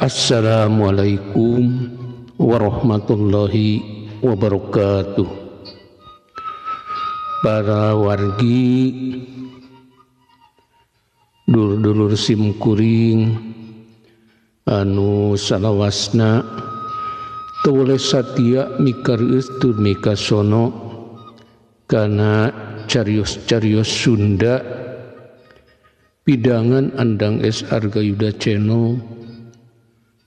Assalamualaikum warahmatullahi wabarakatuh. Para wargi, dulur-dulur simkuring anu salawasna teu boleh satia mikareus tur mikasono kana carios-carios Sunda pidangan Andang S Arga Yuda Channel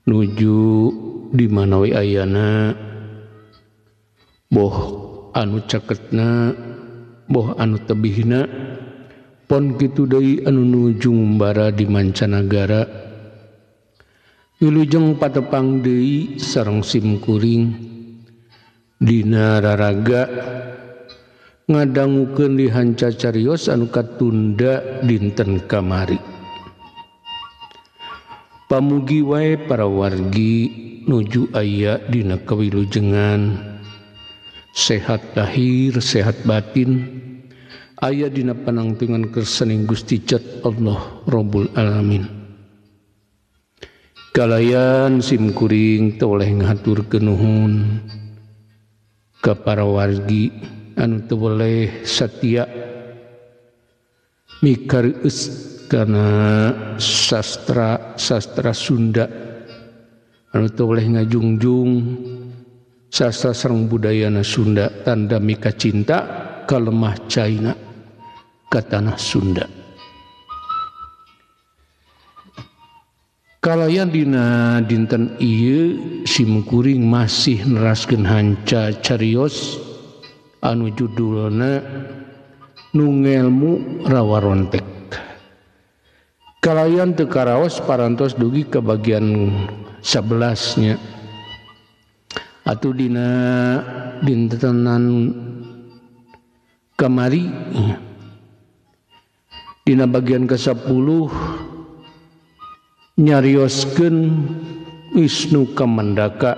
nuju di mana we ayana, boh anu caketna boh anu tebihna, pon kitu deui anu nuju ngumbara di mancanagara. Wilujeng patepang deui sareng simkuring dina raraga ngadangukeun di hanca carios anu katunda dinten kamari. Pamugi wae para wargi nuju aya dina kawilujengan, sehat lahir sehat batin, aya dina panangtungan kersaning Gusti Jat Allah Rabbul Alamin. Kalayan simkuring teu oleh ngahaturkeun nuhun ka para wargi anu teu boleh satia mikareus kana sastra sastra Sunda, anu teu boleh ngajungjung sastra sareng budayana Sunda, tanda mika cinta ka lemah caina ka tanah Sunda. Kalayan dina dinten ieu simkuring masih neraskeun hanca carios anu judulna Nu Ngelmu Rawarontek. Kalayan teu karaos parantos dugi ke bagian 11 nya. Atuh dina dintenan kamari dina bagian ke-10 nyarioskeun Wisnu Kamandaka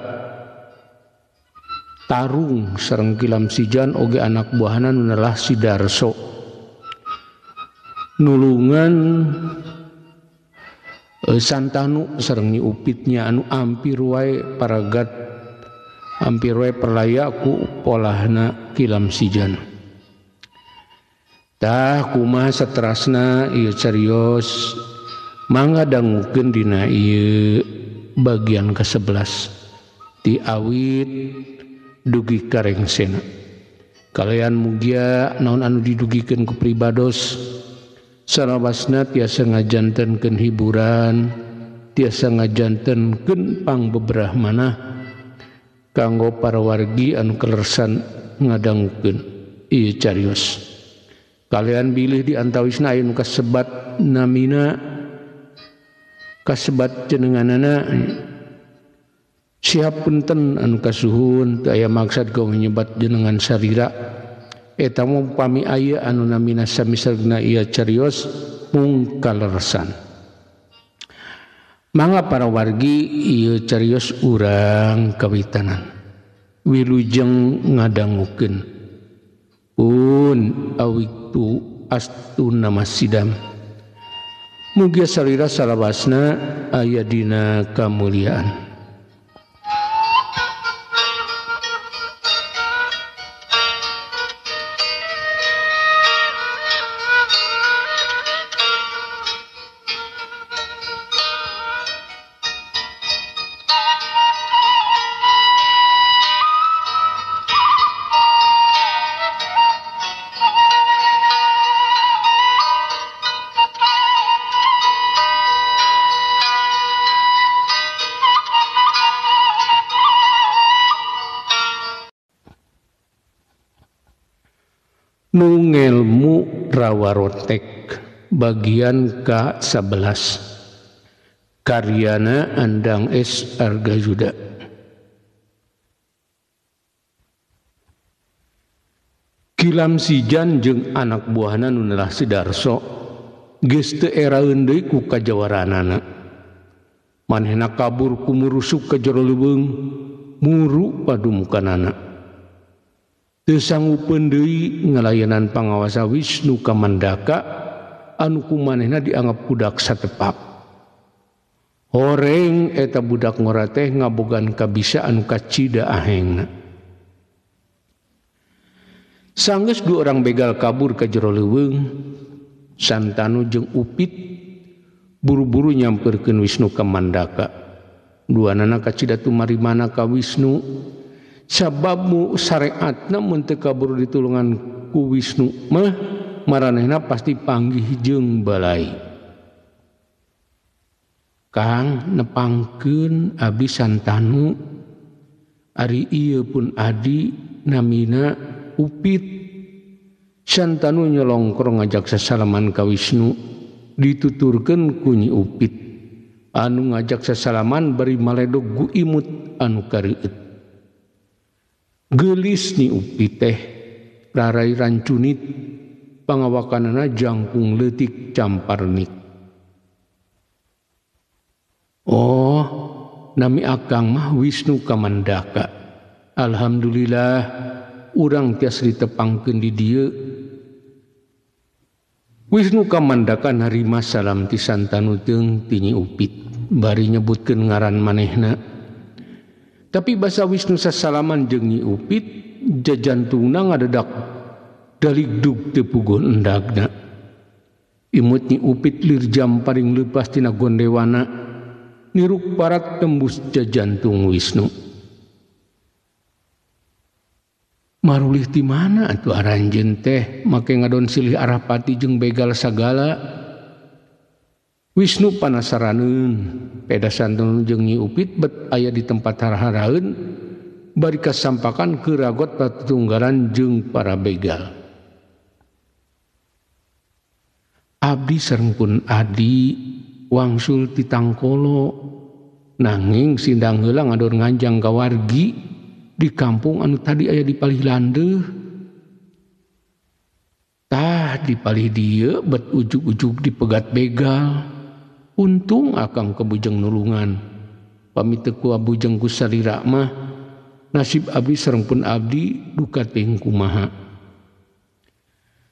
tarung sareng Kilam Sijan oge anak buahna nu nelah si Darso, nulungan Santanu sareng Nyi Upitnya anu ampir wae paragat ampir wae perlaya ku polahna Kilam Sijan. Tah kumaha saterasna ieu carios, mangga dangukeun dina ieu bagian ke-11 ti awit dugi karengsena. Kalayan mugia naon anu didugikeun ku pribados salawasna tiasa ngajantenkeun hiburan, tiasa ngajantenkeun pangbeberah manah kanggo para wargi anu kelersan ngadangukeun ieu carios. Kalian bilih di antawisna aya nu kasebat namina, kasebat jenenganana, siap punten anu kasuhun teu aya maksad gawe nyebat jenengan sarira. Eta mah pami aya anu namina sami sareng ieu carios mung kalersan. Mangga para wargi ieu carios urang kawitanan wilujeng ngadangukeun pun awitu astu nama sidam. Mugia salira salawasna aya dina kamuliaan. Nu Ngelmu Rawarontek bagian ke-11 karyana Andang S Arga Yuda. Kilam Sijan jeung anak buahna nu nelah si Darso geus teu eraeun deui ku kajawaranana. Manehna kabur ku murusuk ka jero leuweung muru padumukanana. Teu sanggupeun deui ngalayanan pangawasa Wisnu Kamandaka anu ku manehna dianggap budak satepak. Horeng eta budak ngora teh ngabogaan kabisa anu kacida ahengna. Sanggeus dua orang begal kabur ka jero leuweung, Santanu jeung Upit buru-buru nyamperkeun Wisnu Kamandaka. Duanana kacida tumarimana ka Wisnu sabab sareatna mun teu kaburu ditulungan ku Wisnu mah maranehna pasti panggih jeung balai. Kang nepangkeun abdi Santanu ari ieu pun adi namina Upit. Santanu nyolongkrong ngajak sasalaman ka Wisnu dituturkeun ku Nyi Upit anu ngajak sasalaman bari maledog gu imut anu kareueut. Geulis Nyi Upit teh rarai rancunit pangawakanana jangkung leutik camparnik. Oh, nami akang mah Wisnu Kamandaka. Alhamdulillah urang tias ditepangkeun di dieu. Wisnu Kamandaka narima salam ti Santanu jeung ti Nyi Upit bari nyebutkeun ngaran manehna. Tapi basa Wisnu sasalaman jeung Nyi Upit jajantungna ngadedak daligdug teu puguh endagna. Imut Nyi Upit lir jam paring leupas tina gondewana niruk parat tembus jajantung Wisnu. Marulih ti mana atuh aranjeun teh make ngadon silih arah pati jeung begal sagala. Wisnu panasaraneun peda Santanu jeung Nyi Upit bet aya di tempat har-haraeun bari kasampakan keur ragot patunggaran jeung para begal. Abdi sareng pun adi wangsul ti Tangkolo nanging sindang heula ngadon nganjang ka wargi di kampung anu tadi aya di palih landeuh. Tah di palih dieu bet ujug-ujug dipegat begal. Untung akang kebujeng nulungan. Pamit teu ku abujeng ku salira mah nasib abdi sareng pun abdi duka teuing kumaha.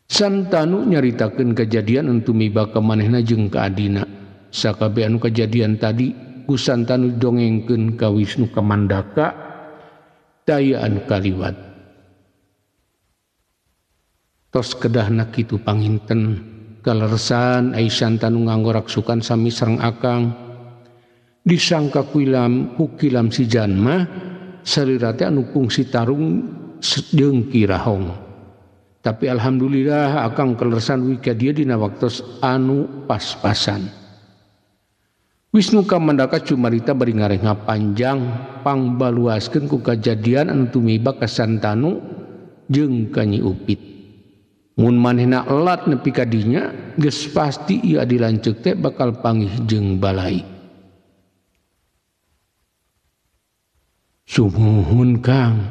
Santanu nyaritakeun kejadian anu tumiba ka manehna jeung ka adina. Sakabeh anu kejadian tadi ku Santanu dongengkeun ka Wisnu Kamandaka daya anu kaliwat. Tos kedahna kitu panginten kaleresan ai Santanu nganggo raksukan sami sareng akang. Disangka kuilam ku kilam si janma salira teh anu kungsi tarung jeung kirahong. Tapi alhamdulillah akang kaleresan wika dieu dina waktos anu pas-pasan. Wisnu Kamandaka cumarita bari ngarenga panjang pangbaluaskeun ku kajadian anu tumiba ka Santanu jeung ka Nyi Upit. Mun manehna elat nepi ka dinya geus pasti ieu adi lanceuk teh bakal panggih jeung balai. Sumuhun Kang,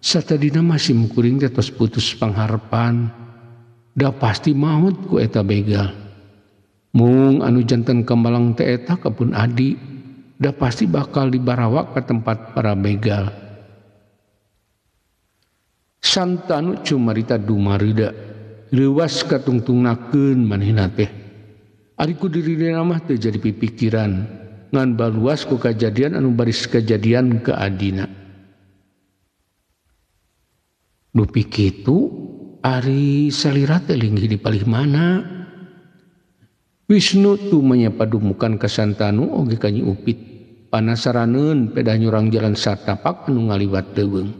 satadina mah sim kuring teh tos putus pangharepan. Da pasti maut ku eta begal. Mung anu janten kemalang teh eta kapun adi, da pasti bakal dibarawak ke tempat para begal. Santanu cumarita dumarida, leuwas katungtungnakeun manehna teh. Ari ku dirina mah teu jadi pipikiran, ngan baluas ku kajadian anu baris kajadian ka adina. Dupi kitu ari salira teh linggih di palih mana? Wisnu tumanya padumukan ka Santanu oge ka Nyi Upit. Panasaraneun pedah nyurang jalan satapak anu ngaliwat leuweung.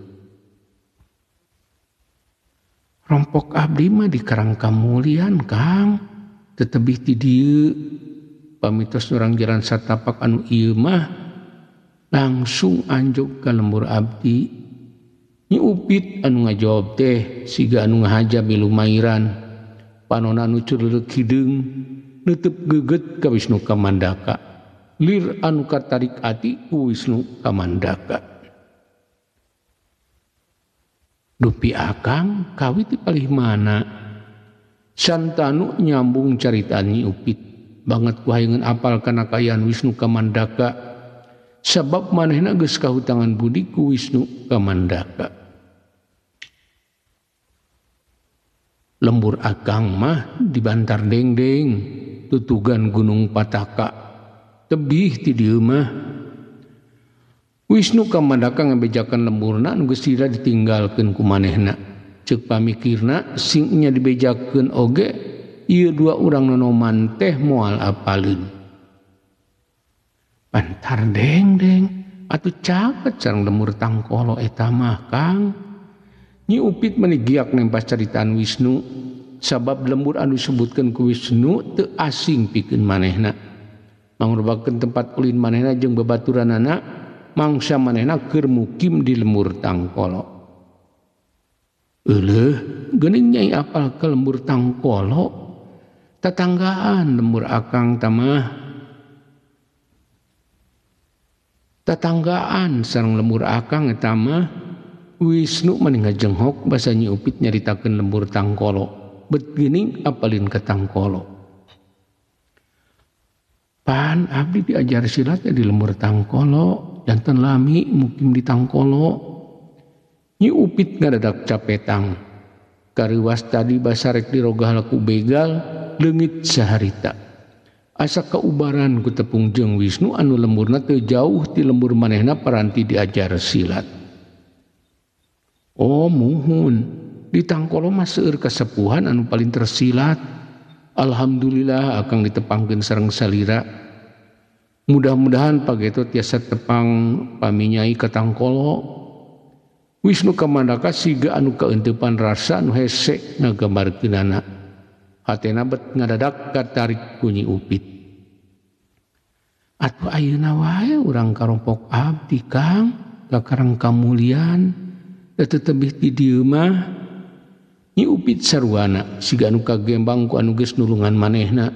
Rompok abdi mah di Karang Kamulian, Kang. Tetebih ti dieu. Pamitos nyurang jalan satapak anu ieu mah langsung anjog ka lembur abdi. Nyi Upit anu ngajawab teh siga anu ngahaja milumairan. Panona anu cureuk hideung nutup geget ka Wisnu Kamandaka. Lir anu katarik ati ku Wisnu Kamandaka. Dupi akang kawit di palih mana? Santanu nyambung caritaan Nyi Upit. Banget ku hayangeun apal kana kaayaan Wisnu Kamandaka. Sabab manehna geus kahutangan budi ku Wisnu Kamandaka. Lembur akang mah dibantar dengdeng tutugan Gunung Pataka. Tebih ti dieu mah. Wisnu Kamandaka ngabejakeun lemburna nu geus lila ditinggalkeun ku manehna. Ceuk pamikirna sing nya dibejakeun oge ieu dua urang nonoman teh moal apaleun. Pantar deng-deng atuh caket sareng lembur Tangkolo eta mah Kang. Nyi Upit meni giak nempas caritaan Wisnu sabab lembur anu disebutkeun ku Wisnu teu asing pikeun manehna. Mangrupakeun tempat ulin manehna jeung babaturanana mangsa manehna keur mukim di lembur Tangkolo. Euleuh, geuning nyai apal ke lembur Tangkolo? Tatanggaan lembur akang tamah. Tatanggaan sareng lembur akang eta mah. Wisnu mani ngajenghok basa Nyi Upit nyaritakeun lembur Tangkolo. Bet geuning apalin ka Tangkolo. Pan abdi diajar silat di lembur Tangkolo, janten lami mukim di Tangkolo. Nyi Upit ngadadak capetang. Kariwas tadi basarek dirogah laku begal, leungit saharita. Asa kaubaran ku tepung jeung Wisnu anu lemburna teu jauh ti lembur manehna paranti diajar silat. Oh muhun, di Tangkolo mah seueur kasepuhan anu paling tersilat. Alhamdulillah akang ditepangkeun sareng salira. Mudah-mudahan pageto tiasa tepang paminyai ka Tangkolo. Wisnu Kamandaka siga anu kaeuntepan rasa anu hese ngagambarkeunana. Hatena bet ngadadak katarik ku Nyi Upit. Atuh ayeuna wae urang karompok abdi Kang, ka Karang Kamulian, da teu tebih ti dieu mah. Nyi Upit sarwana siga anu kagembang ku anu geus nulungan manehna.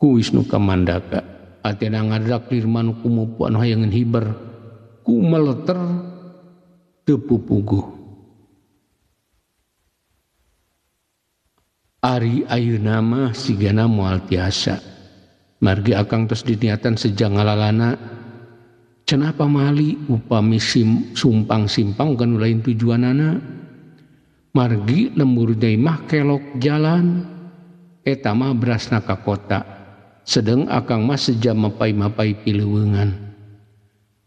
Ku Wisnu Kamandaka atena ngadadak lir manuk kumupu anu hayangeun hiber ku meleter teu pupuguh. Ari ayeuna mah sigana moal tiasa. Margi akang tos diniatan sejak ngalalana. Cenah pamali upami sumpang-simpang kanu lain tujuanana. Margi lembur nyai mah kelok jalan eta mah berasna ka kota. Sedeng akang mah sejam mapai-mapai pileuweungan.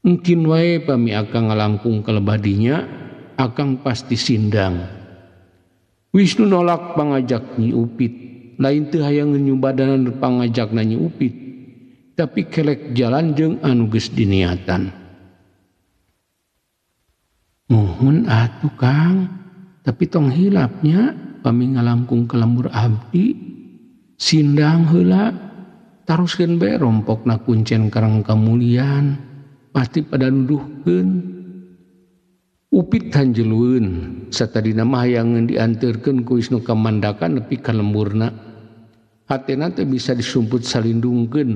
Mungkin wae pami akang ngalangkung ka lebadinya, akang pasti sindang. Wisnu nolak pangajak Nyi Upit. Lain teu hayangeun nyubadanan pangajakna Nyi Upit, tapi kelek jalan jeung anu geus diniatan. Muhun atuh Kang, tapi tong hilapnya pami ngalangkung ka lembur abdi sindang heula taruskeun bae rompokna kuncen Karang Kamulian pasti pada nuduhkeun. Upit hanjelueun satadina mah hayangeun dianteurkeun ku Wisnu Kamandaka nepi ka lemburna. Hatena teh bisa disumput salindungkeun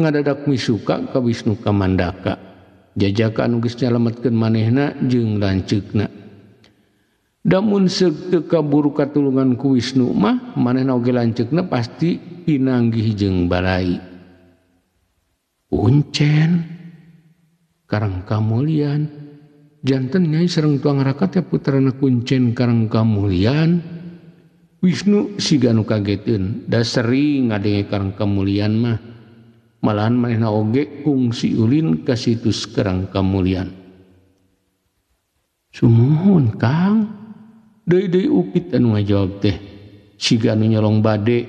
ngadadak misuka ka Wisnu Kamandaka. Jajaka anu geus nyalametkeun manehna jeung lanceukna. Damun seuk teu kaburu katulungan ku Wisnu mah manehna oge lanceukna pasti pinanggih jeung balai. Kuncen Karang Kamulian janten nyai sareng tuang raka teh putrana Kuncen Karang Kamulian. Wisnu siga anu kageteun da sering ngadenge Karang Kamulian mah. Malahan manehna oge kungsi ulin ka situs Karang Kamulian. Sumuhun Kang. Deui-deui Upit anu ngajawab teh siga anu nyolong bade.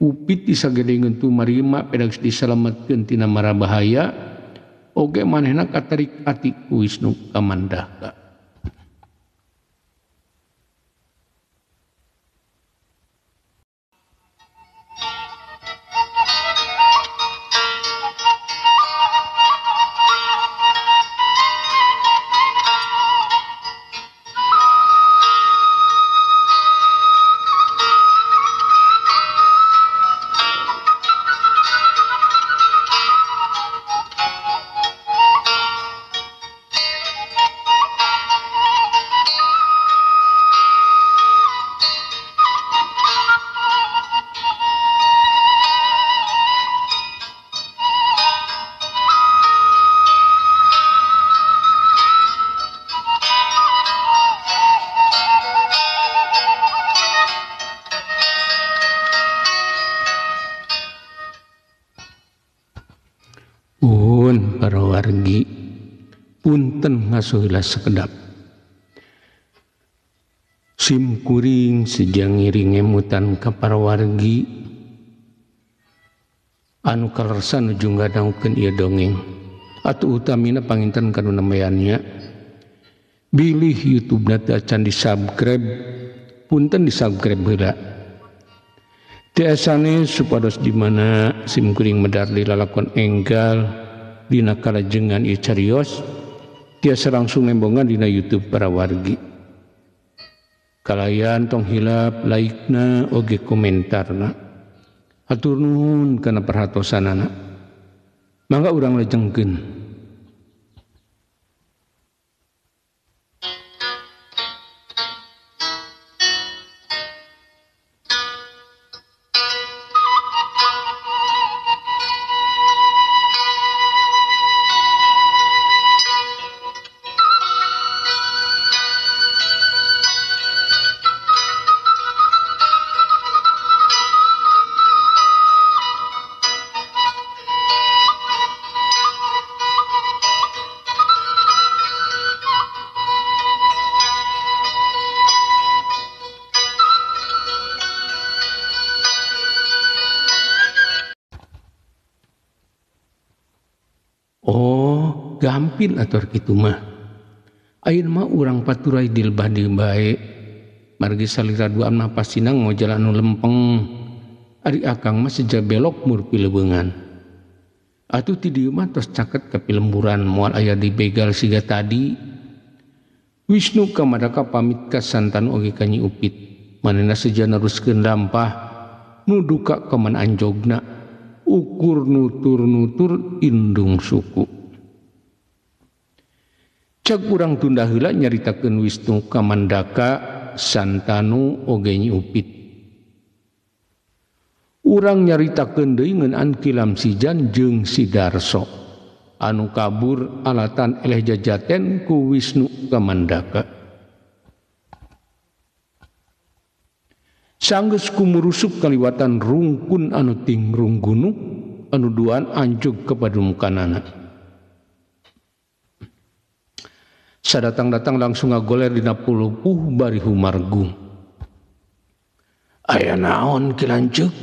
Upit disagedengeun tumarima pedag disalametkeun tina mara bahaya. Oge manehna katarik ati ku Wisnu Kamandaka. para wargi punten ngaso heula sakedap. Sim kuring sejang ngiring ngemutan ka para wargi anu kalersan nuju ngadangukeun ieu dongeng atuh utamina panginten kanu namayannya bilih YouTube-na teu acan di-subscribe punten di-subscribe heula. Tiasane supados di mana sim kuring medar di lalakon enggal dina kalajengan ieu carios tiasa langsung nembongan dina YouTube para wargi. Kalayan tong hilap like-na oge komentarna. Hatur nuhun kana perhatosanana. Mangga urang lejengkeun. Oh, gampil atur kitu mah. Ayeuna mah urang paturai dilbah deui bae. Margi salira duaan mah pastina ngojal anu lempeng. Ari akang mah seja belok mur pilebeungan. Atuh ti dieu mah tos caket ka pilemburan moal aya dibegal siga tadi. Wisnu kamadaka pamit ka Santanu oge ka Nyi Upit. Manehna seja neruskeun lampah nu duka ka mana anjogna. Ukur nutur-nutur indung suku. Cek urang tunda heula nyaritakeun Wisnu Kamandaka Santanu oge Nyi Upit. Urang nyaritakeun deui ngeunaan Kilam Sijan jeung Si Darso anu kabur alatan eleh jajaten ku Wisnu Kamandaka. Sanggeus kumurusuk kaliwatan rungkun anu tingrung gunung anu duaan anjog kepadumukanana. Sadatang-datang langsung ngagoler dina pulupuh bari humargung. Aya naon ki lanceuk?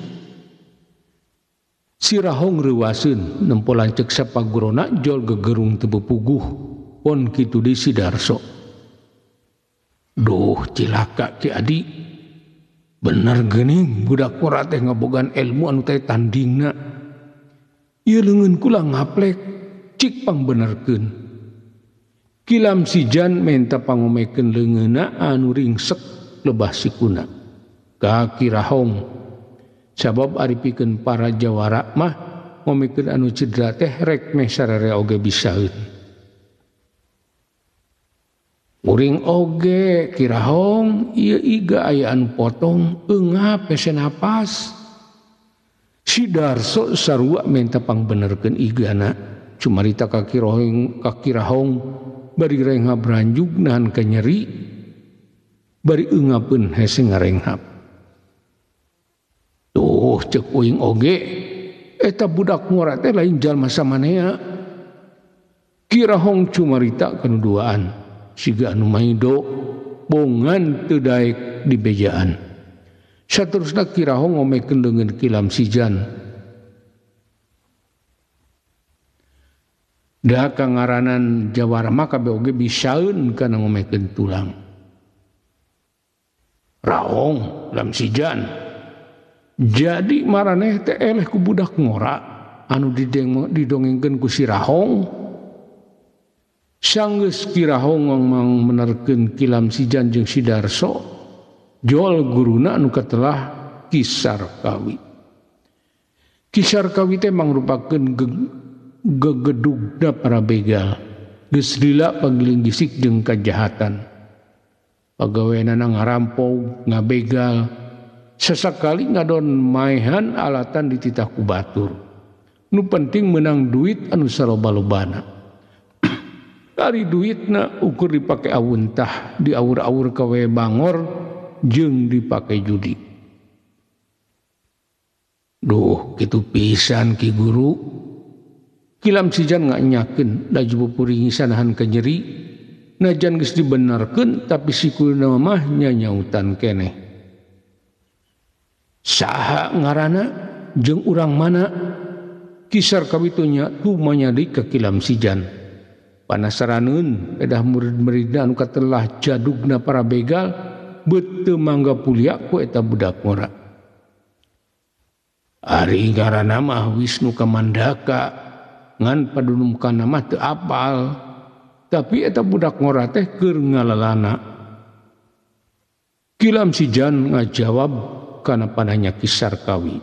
Si Rahong reuaseun nempo lanceuk sapagurona jol gegerung teu bepuguh pon kitu deui Si Darso. Duh cilaka ki adi. Bener geuning budak pora teh ngabogaan ilmu anu teh tandingna. Ieu leungeun kula ngaplek cik pangbenerkeun. Kilam Sijan menta pangomekeun leungeunna anu ringsek lebah sikuna. Ka Ki Rahong sabab ari pikeun para jawara mah ngomekeun anu cedera teh rek meh sararea oge bisaeun. Uring oge Ki Rahong ieu iga aya anu potong eungap hese napas. Si Darso sarua menta pangbenerkeun igana cumarita ka Ki Rahong bari renghap ranjug nahan ka nyeri bari eungapeun hese ngarenghap. Tuh cek uing oge eta budak ngora teh lain jalma samanea. Ki Rahong cumarita kanu duaan siga anu maido bongan teu daek di bejaan. Saterusna Ki Rahong ngomekeun leungeun Kilam Sijan. Da kangaranan jawara mah kabeh oge bisaeun kana ngomekeun tulang. Rahong Lam Sijan. Jadi maraneh teh eleh ku budak ngora anu didongengkeun ku si Rahong. Sanggeus Ki Rahong ngomong menerkeun Kilam Sijan jeung Si Darso, jol guruna anu katelah Ki Sarkawi. Ki Sarkawi teh mangrupakeun gegedugna para begal. Geus lila pagiling gisik jeung kajahatan. Pagaweanana ngarampog, ngabegal, sesakali ngadon maehan alatan dititah ku batur. Nu penting menang duit anu saloba-lobana. Ari duitna ukur dipake awuntah, diawur-awur kawe bangor jeung dipake judi. Duh, kitu pisan Ki Guru. Kilam Sijan nganyakeun laju pupuringisan nahan ka nyeri najan geus dibenarkeun tapi sikulna mah nyanyautan keneh. Saha ngaranna jeung urang mana? Kisar kawitunya tumanya deui ka Kilam Sijan. Panasaraneun pedah murid-muridna anu katelah jadugna para begal beut teu mangga pulia ku eta budak ngora. Ari ngaranna mah Wisnu Kamandaka ngan padunumkana mah teu apal. Tapi eta budak ngora teh keur ngalalana. Kilam Sijan ngajawab kana pananya Kisar Kawi.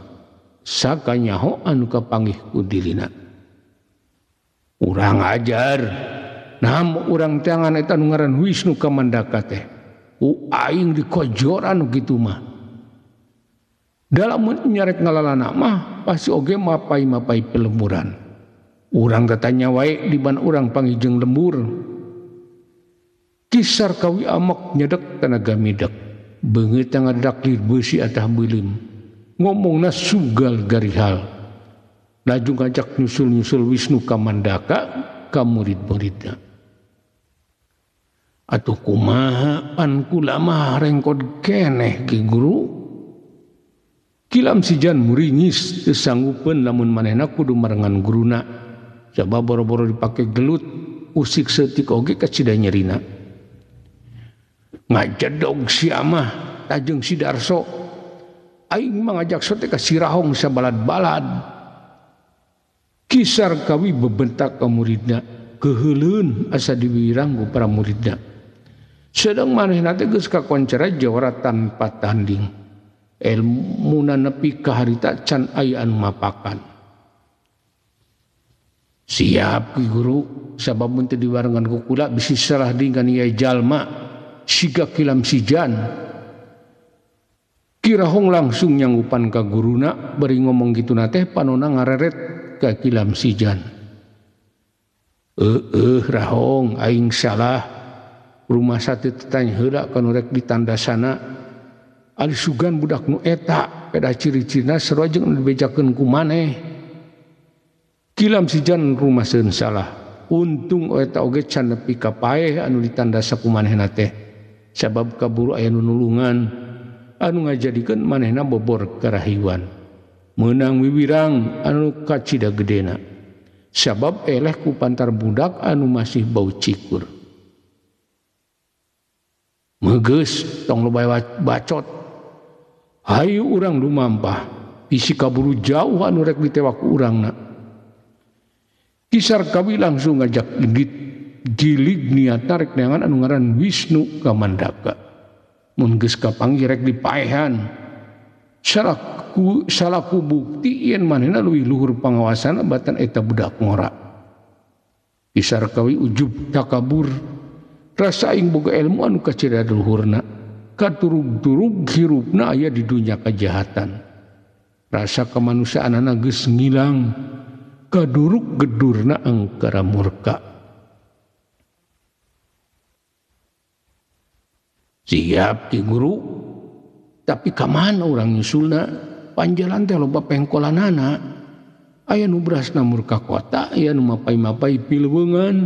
Sakanyaho anu kapanggih ku dirina. Urang ajar. Nah urang tangan eta nu ngaran Wisnu Kamandaka teh. Ku aing dikojoran kitu mah. Dalam nyarek ngalalana mah pasti oge mapai-mapai pelemburan. Urang tatanya wae di ban urang panggih lembur. Kisar Kawi amak nyedek tanaga midek. Beungeut ngadak lir beusi atah beuleum. Ngomongna sugal garihal. Laju ngajak nyusul-nyusul Wisnu Kamandaka ka murid-muridna. Atuh kumaha pan kula mah rengkod keneh ki guru. Kilam Sijan muringis teu sanggupeun lamun manehna kudu marengan guruna. Sabab boro-boro dipake gelut usik seutik oge kacida nyerina. Ngajedog si amah tajeng si Darso. Aing mah ngajak sote ka si Rahong sabalad-balad. Kisar Kawi bebentak ka muridna, keuheuleun asa diwirang ku para muridna. Sedang manehna teh geus kakoncara jawara tanpa tanding. Elmuna nepi ka harita can aya anu mapakan. Siap ki guru, sabab mun teu dibarengan ku kula bisi salah dingkan ieu jalma siga Kilam Sijan. Ki Rahong langsung nyanggupan ka guruna bari ngomong kituna teh panona ngareret ka Kilam Sijan. Rahong aing salah. Rumah sate tetanya heula kanu rek ditandasana. Ari sugan budak nu eta pedah ciri-cirina sarua jeung anu dibejakeun ku maneh. Kilam Sijan rumah seun salah. Untung eta oge can nepi ka paeh anu ditandasa ku manehna teh. Sabab kaburu aya nu nulungan anu ngajadikeun manehna bobor karahiwan. Meunang wiwirang anu kacida gedena. Sabab eleh ku pantar budak anu masih bau cikur. Megeus tong loba bacot. Hayu urang lumampah, bisi kaburu jauh anu rek ditewak ku urangna. Kisar Kawi langsung ngajak indit gilig niatna rek neangan anu ngaran Wisnu Kamandaka. Mun geus kapanggih rek dipaehan. Salaku bukti yen manehna leuwih luhur pangawasan batan eta budak ngora. Kisar Kawi ujub takabur. Rasa aing boga ilmu anu kacida luhurna. Katurug-turug hirupna aya di dunya kajahatan. Rasa kemanusiaanana geus ngilang. Kaduruk gedurna angkara murka. Siap ki guru. Tapi ka mana urang nyusulna? Panjalan teh loba pengkolanana. Aya nu berasna murka kota, aya nu mapai-mapai pilweungan.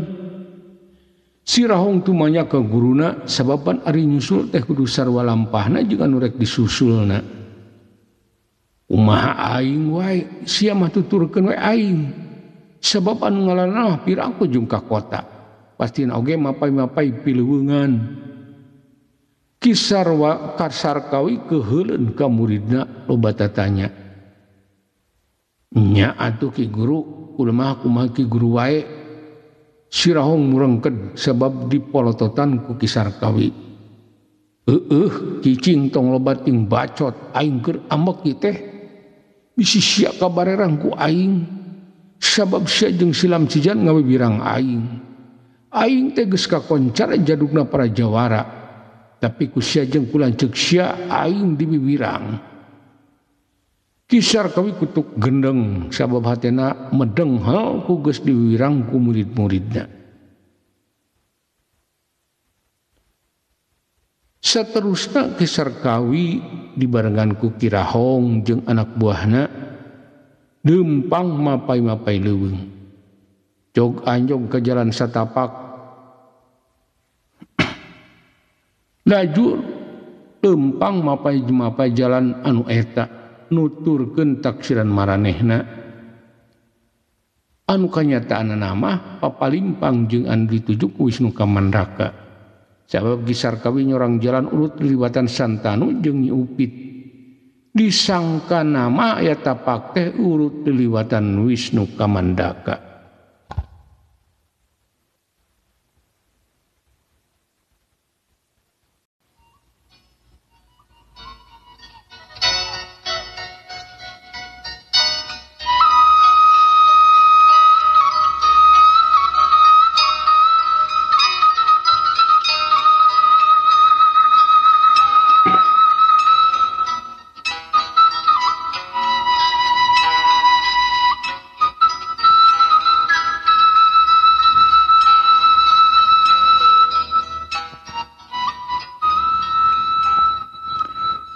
Si Rahong tumanya ka guruna sababan ari nyusul teh kudu sarua lampahna jeung anu rek disusulna. Kumaha aing wae, sia mah tuturkeun wae aing. Sabab anu ngalalana mah piraku jeung ka kota. Pastina oge mapai-mapai pilweungan. Kisar wa Kasar Kawi keuheuleun ka muridna loba tatanya. Nya atuh ki guru, kumaha kumaha ki guru wae. Si Rahong murengked sebab dipolototan ku Kisar Kawi. Heueuh, cicing tong loba ting bacot aing keur ambek ieu teh. Bisi sia kabarerang ku aing. Sabab sia jeung Silam Sijan ngawibirang aing. Aing teh geus kakoncara jadugna para jawara. Tapi ku sia jeung ku lanceuk sia aing dibiwirang. Kisar Kawi kutuk gendeng sabab hatena medeng hal ku geus diwirang ku murid-muridna. Saterusna Kisar Kawi dibarengan ku Ki Rahong jeung anak buahna lempang mapai-mapai leuweung. Jog anjog ke jalan satapak. Lajur lempang mapai-mapai jalan anu eta nuturkeun taksiran maranehna. Anu kanyataanna mah papalimpang jeung anu dituju ku Wisnu Kamandaka. Sabab Ki Sarkawi nyorang jalan urut liliwatan Santanu jeung Nyi Upit. Disangka nama aya tapak teh urut liliwatan Wisnu Kamandaka.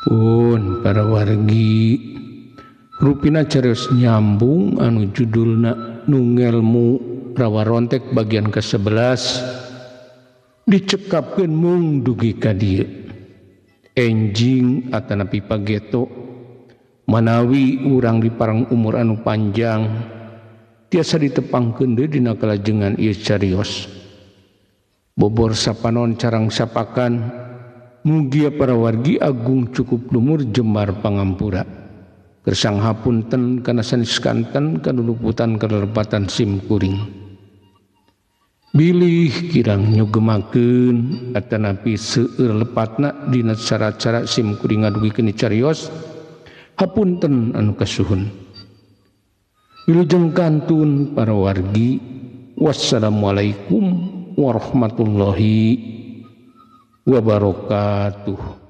Pun para wargi rupina carios nyambung anu judulna Nungelmu Rawarontek bagian ke-11 dicekapkeun mung dugi ka dieu. Enjing atanapi pageto manawi urang diparang umur anu panjang tiasa ditepangkeun deui dina kalajengan ieu carios. Bobor sapanon carang sapakan mugia para wargi agung cukup lumur jembar pangampura. Kersang hapunten kana sanes kanten kaluluputan kalerepatan sim kuring. Bilih kirang nyugemakeun atanapi seueur lepatna dina cara-cara sim kuring ngadugikeun carios hapunten anu kasuhun. Wilujeng kantun para wargi. Wassalamualaikum warahmatullahi wabarakatuh.